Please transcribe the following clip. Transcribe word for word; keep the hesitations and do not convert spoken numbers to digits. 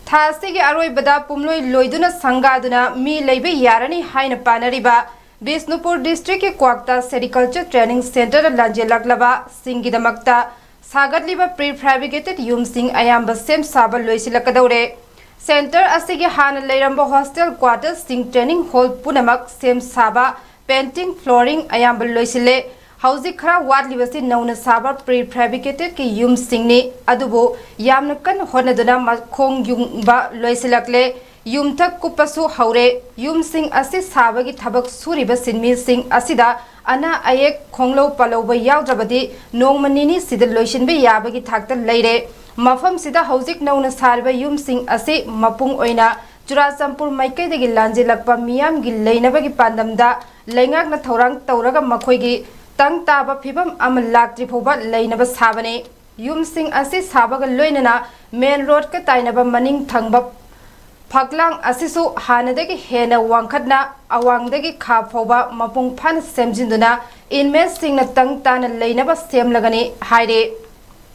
ꯊꯥ ꯑꯁꯤꯒꯤ ꯑꯔꯣꯏꯕꯗ ꯄꯨꯝꯂꯣꯏ ꯂꯣꯏꯗꯨꯅ ꯁꯪꯒꯥꯗꯨꯅ ꯃꯤ ꯂꯩꯕ ꯌꯥꯔꯅꯤ ꯍꯥꯏꯅ ꯄꯥꯅꯔꯤꯕ ꯕꯤꯁꯅꯨꯄꯨꯔ ꯗꯤꯁꯇ꯭ꯔꯤꯛꯀꯤ ꯀ꯭ꯋꯥꯛꯇ ꯁꯦꯔꯤꯀꯜꯆꯔ ꯇ꯭ꯔꯦꯅꯤꯡ ꯁꯦꯟꯇꯔꯗ ꯂꯥꯟꯖꯦꯜꯂꯛꯂꯕꯁꯤꯡꯒꯤꯗꯃꯛꯇ ꯁꯥꯒꯠꯂꯤꯕ ꯄ꯭ꯔꯤ ꯐꯦꯕ꯭ꯔꯤꯀꯦꯇꯦꯗ ꯌꯨꯝꯁꯤꯡ ꯑꯌꯥꯝꯕ ꯁꯦꯝ ꯁꯥꯕ ꯂꯣꯏꯁꯤꯜꯂꯛꯀꯗꯧꯔꯦ꯫ ꯁꯦꯟꯇꯔ ꯑꯁꯤꯒꯤ ꯍꯥꯟꯅ ꯂꯩꯔꯝꯕ ꯍꯣꯁꯇꯦꯜ ꯀ꯭ꯋꯥꯇꯔꯁꯤꯡ, ꯇ꯭ꯔꯦꯅꯤꯡ ꯍꯣꯜ ꯄꯨꯝꯅꯃꯛ ꯁꯦꯝ ꯁꯥꯕ, ꯄꯦꯟꯇꯤꯡ, ꯐ꯭ꯂꯣꯔꯤꯡ ꯑꯌꯥꯝꯕ ꯂꯣꯏꯁꯤꯜꯂꯦ꯫ ꯍꯧꯖꯤꯛ ꯈꯔ ꯋꯥꯠꯂꯤꯕꯁꯤ ꯅꯧꯅ ꯁꯥꯕ ꯄ꯭ꯔꯤ ꯐꯦꯕ꯭ꯔꯤꯀꯦꯇꯦꯗꯀꯤ ꯌꯨꯝꯁꯤꯡꯅꯤ꯫ ꯑꯗꯨꯕꯨ ꯌꯥꯝꯅ ꯀꯟꯅ ꯍꯣꯠꯅꯗꯨꯅ ꯃꯈꯣꯡ ꯌꯨꯡꯕ ꯂꯣꯏꯁꯤꯜꯂꯛꯂꯦ꯫ ꯌꯨꯝꯊꯛ ꯀꯨꯞꯄꯁꯨ ꯍꯧꯔꯦ꯫ ꯌꯨꯝꯁꯤꯡ ꯑꯁꯤ ꯁꯥꯕꯒꯤ ꯊꯕꯛ ꯁꯨꯔꯤꯕ ꯁꯤꯟꯃꯤꯁꯤꯡ ꯑꯁꯤꯗ ꯑꯅꯥ ꯑꯌꯦꯛ, ꯈꯣꯡꯂꯧ ꯄꯥꯂꯧꯕ ꯌꯥꯎꯗ꯭ꯔꯕꯗꯤ ꯅꯣꯡꯃ ꯅꯤꯅꯤꯁꯤꯗ ꯂꯣꯏꯁꯤꯟꯕ ꯌꯥꯕꯒꯤ ꯊꯥꯛꯇ ꯂꯩꯔꯦ꯫ ꯃꯐꯝꯁꯤꯗ ꯍꯧꯖꯤꯛ ꯅꯧꯅ ꯁꯥꯔꯤꯕ ꯌꯨꯝꯁꯤꯡ ꯑꯁꯤ ꯃꯄꯨꯡ ꯑꯣꯏꯅ ꯆꯨꯔꯥꯆꯥꯟꯄꯨꯔ ꯃꯥꯏꯀꯩꯗꯒꯤ ꯂꯥꯟꯖꯦꯜꯂꯛꯄ ꯃꯤꯌꯥꯝꯒꯤ ꯂꯩꯅꯕꯒꯤ ꯄꯥꯟꯗꯝꯗ ꯂꯩꯉꯥꯛꯅ ꯊꯧꯔꯥꯡ ꯇꯧꯔꯒ ꯃꯈꯣꯏꯒꯤ ꯇꯪ ꯇꯥꯕ ꯐꯤꯕꯝ ꯑꯃ ꯂꯥꯛꯇ꯭ꯔꯤ ꯐꯥꯎꯕ ꯂꯩꯅꯕ ꯁꯥꯕꯅꯤ꯫ ꯌꯨꯝꯁꯤꯡ ꯑꯁꯤ ꯁꯥꯕꯒ ꯂꯣꯏꯅꯅ ꯃꯦꯟ ꯔꯣꯗꯀ ꯇꯥꯏꯅꯕ ꯃꯅꯤꯡ ꯊꯪꯕ ꯐꯛꯂꯥꯡ ꯑꯁꯤꯁꯨ ꯍꯥꯟꯅꯗꯒꯤ ꯍꯦꯟꯅ ꯋꯥꯡꯈꯠꯅ ꯑꯋꯥꯡꯗꯒꯤ ꯈꯥ ꯐꯥꯎꯕ ꯃꯄꯨꯡ ꯐꯥꯅ ꯁꯦꯝꯖꯤꯟꯗꯨꯅ ꯏꯟꯃꯦꯠꯁꯤꯡꯅ ꯇꯪ ꯇꯥꯅ ꯂꯩꯅꯕ ꯁꯦꯝꯂꯒꯅꯤ ꯍꯥꯏꯔꯤ꯫